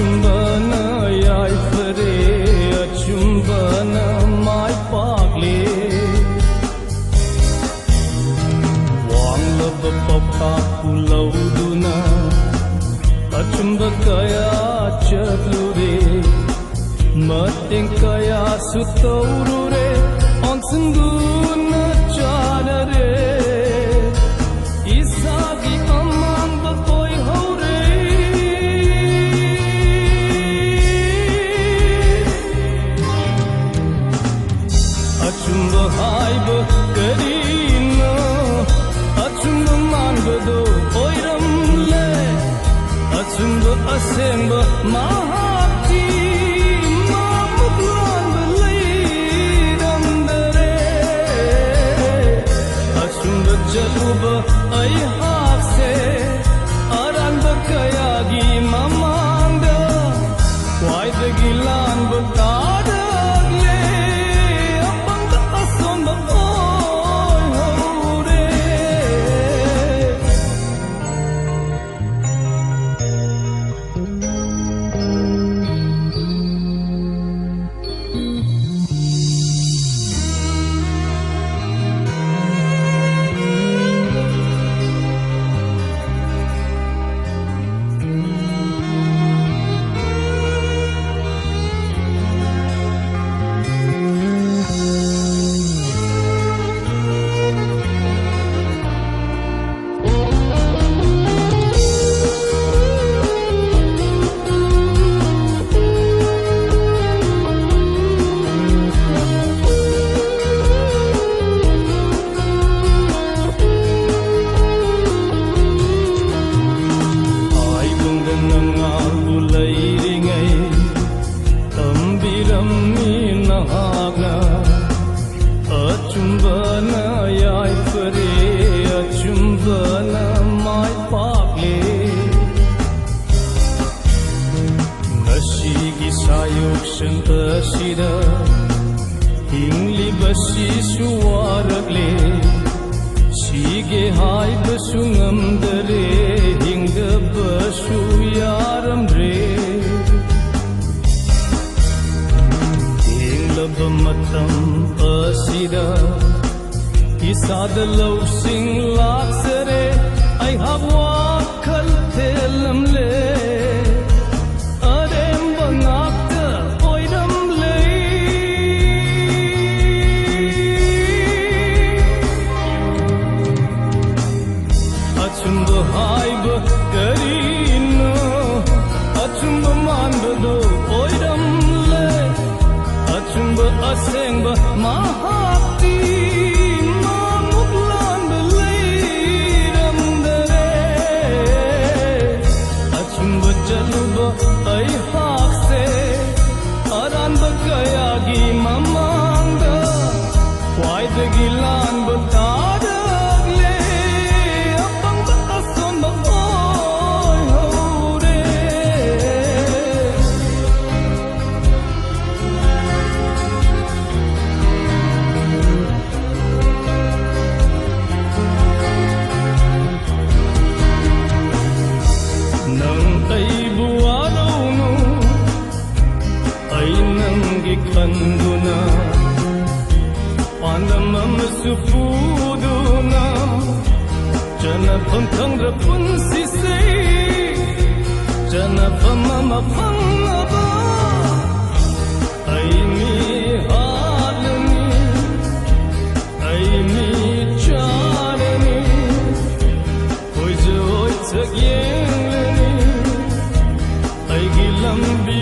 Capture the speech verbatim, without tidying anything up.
ꯑꯆꯨꯝꯕꯅ ꯌꯥꯏꯐꯔꯦ, ꯑꯆꯨꯝꯕꯅ ꯃꯥꯏ ꯄꯥꯛꯂꯦ꯫ ꯋꯥꯡꯂꯕ ꯄꯥꯎꯇꯥꯛꯄꯨ ꯂꯧꯗꯨꯅ ꯑꯆꯨꯝꯕ ꯀꯌꯥ ꯆꯠꯂꯨꯔꯦ, ꯃꯇꯦꯡ ꯀꯌꯥꯁꯨ ꯇꯧꯔꯨꯔꯦ, ꯑꯣꯟꯁꯤꯟꯗꯨꯅ ꯆꯥꯅꯔꯦ꯫ ꯏꯁꯥꯒꯤ ꯑꯃꯥꯡꯕ ꯑꯣꯏꯍꯧꯔꯦ꯫ ꯑꯆꯨꯝꯕ ꯍꯥꯏꯕ ꯀꯔꯤꯅꯣ? ꯑꯆꯨꯝꯕ ꯃꯥꯟꯕꯗꯣ ꯑꯣꯏꯔꯝꯂꯦ꯫ ꯑꯆꯨꯝꯕ ꯑꯁꯦꯡꯕ ꯃꯍꯥꯛꯇꯤ ꯃꯥꯃꯨꯛ ꯂꯥꯟꯕ ꯂꯩꯔꯝꯗꯔꯦ꯫ ꯑꯆꯨꯝꯕ ꯆꯠꯂꯨꯕ ꯑꯩꯍꯥꯛꯁꯦ ꯑꯔꯥꯟꯕ ꯀꯌꯥꯒꯤ ꯃꯃꯥꯡꯗ ꯈ꯭ꯋꯥꯏꯗꯒꯤ ꯂꯥꯟꯕ ꯇꯥꯔꯛꯂꯦ꯫ ꯑꯄꯪꯕ ꯑꯁꯣꯟꯕ ꯑꯣꯏꯍꯧꯔꯦ꯫ ꯍꯥꯏꯕꯨꯡꯗ ꯅꯉꯥꯜꯕꯨ ꯂꯩꯔꯤꯉꯩ ꯇꯝꯕꯤꯔꯝꯃꯤ ꯅꯍꯥꯛꯅ꯫ ꯑꯆꯨꯝꯕꯅ ꯌꯥꯏꯐꯔꯦ, ꯑꯆꯨꯝꯕꯅ ꯃꯥꯏ ꯄꯥꯛꯂꯦ꯫ ꯉꯁꯤꯒꯤ ꯁꯥꯌꯣꯛꯁꯪ ꯑꯁꯤꯗ ꯍꯤꯡꯂꯤꯕꯁꯤꯁꯨ ꯋꯥꯔꯛꯂꯦ꯫ ꯁꯤꯒꯦ ꯍꯥꯏꯕꯁꯨ ꯉꯝꯗꯔꯦ, ꯍꯤꯡꯗꯕꯁꯨ ꯌꯥꯔꯝꯗ꯭ꯔꯦ꯫ ꯃꯇꯝ ꯑꯁꯤꯗ ꯏꯁꯥꯗ ꯂꯧꯁꯤꯡ ꯂꯥꯛꯆꯔꯦ꯫ ꯑꯩꯍꯥꯛ ꯋꯥꯈꯜ ꯊꯦꯜꯂꯝꯂꯦ꯫ ꯑꯔꯦꯝꯕ ꯉꯥꯛꯇ ꯑꯣꯏꯔꯝꯂꯦ꯫ ꯑꯆꯨꯝꯕ ꯍꯥꯏꯕ ꯀꯔꯤꯅꯣ? ꯑꯆꯨꯝꯕ ꯃꯥꯟꯕꯗꯣ ꯑꯣꯏꯔꯝꯂꯦ꯫ ꯑꯆꯨꯝꯕ ꯑꯁꯦꯡꯕ ꯃꯍꯥꯛꯇꯤ ꯃꯥꯃꯨꯛ ꯂꯥꯟꯕ ꯂꯩꯔꯝꯗꯔꯦ꯫ ꯑꯆꯨꯝꯕ ꯆꯠꯂꯨꯕ ꯑꯩꯍꯥꯛꯁꯦ ꯑꯔꯥꯟꯕ ꯀꯌꯥꯒꯤ ꯃꯃꯥꯡꯗ ꯈ꯭ꯋꯥꯏꯗꯒꯤ ꯂꯥꯟꯕ ꯇꯥꯔꯛꯂꯦ꯫ ꯑꯄꯪꯕ ꯑꯁꯣꯟꯕ ꯑꯣꯏꯍꯧꯔꯦ꯫ ꯅꯪ ꯑꯩꯕꯨ ꯋꯥꯔꯧꯅꯨ, ꯑꯩ ꯅꯪꯒꯤ ꯈꯟꯗꯨꯅ ꯄꯥꯟꯗꯝ ꯑꯃꯁꯨ ꯄꯨꯗꯨꯅ ꯆꯅꯐꯝ ꯈꯪꯗ꯭ꯔ ꯄꯨꯟꯁꯤꯁꯦ ꯆꯅꯐꯝ ꯑꯃ ꯐꯪꯅꯕ ꯑꯩ ꯃꯤ ꯍꯥꯠꯂꯅꯤ, ꯑꯩ ꯃꯤ ꯆꯥꯔꯅꯤ, ꯈꯣꯏꯖꯣꯏ ꯁꯛ ꯌꯦꯡꯂꯅꯤ꯫ ꯑꯩꯒꯤ ꯂꯝꯕꯤ